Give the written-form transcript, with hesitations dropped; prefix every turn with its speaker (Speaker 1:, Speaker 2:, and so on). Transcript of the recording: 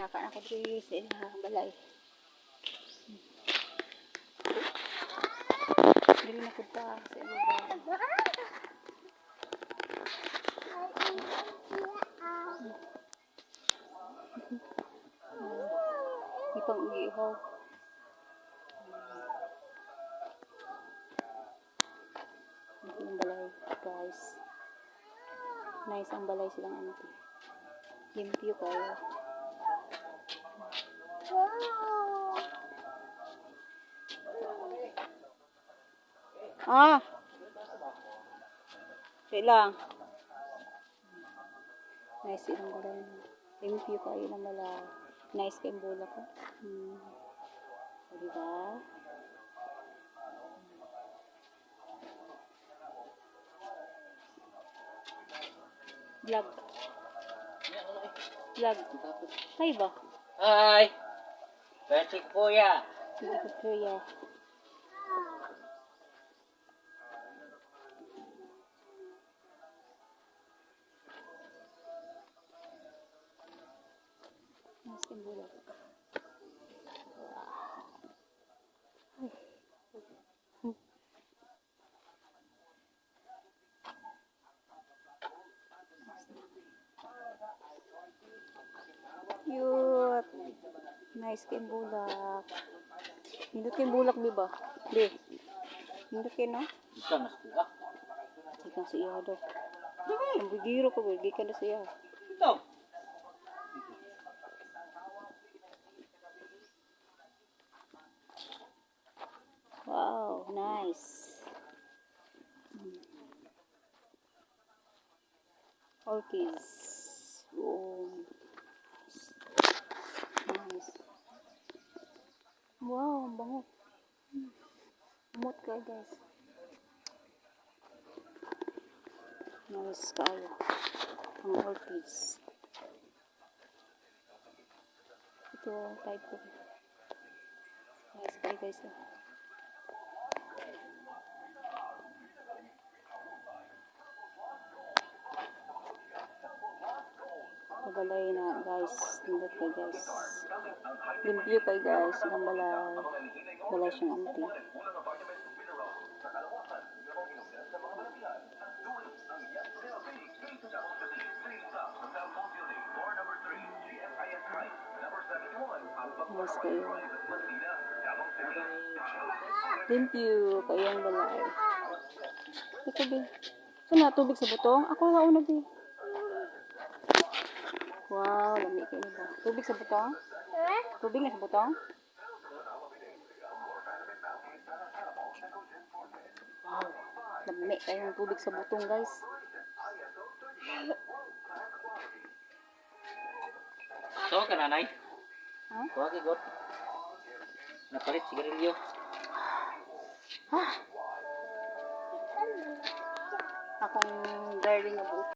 Speaker 1: Naka na ko diri sa ilang balay. Dili na ko ta sa ibaba. Di pang ugihaw. Ito yung balay, guys. Nice ang balay silang auntie. Limpyo kayo. Ah! Wait lang. Nice ilang balay. Limpyo kayo ng balay. Nice kayong bulak ko. O, diba? Vlog. Vlog. Hi ba?
Speaker 2: Hi! Patrick Kuya.
Speaker 1: Hindi ko kuya. Nice yung bulak. Ay. Cute. Nice kayong bulak. Nindot kayong bulak, di ba? Di. Nindot kayo, no?
Speaker 2: Ikaw mas kuha.
Speaker 1: Ikaw sa iya do. Ang bigiro ko, gikan na sa iya.
Speaker 2: Ito.
Speaker 1: Wow, nice. Orchids. Oh. Nice. Wow, ang bango. Umot ka, guys. Nice kayo. Ang orchids. Ito, type ko. Nice kayo, guys. Ah. Mabalay na guys. Nindot kay guys. Limpyo kay guys. Ilang balay. Balay siyang auntie. Nice kayo. Limpyo kayo ang balay. Ito be. Saan na tubig sa butong? Ako na una be. Wow, lami kayo ba? Tubig sa butong? Tubig na sa butong? Wow, lami kayo ng tubig sa butong, guys.
Speaker 2: So ka nanay.
Speaker 1: Ha?
Speaker 2: Kuha kay God. Napalit sigarilyo.
Speaker 1: Ah. Akong darling nga buot.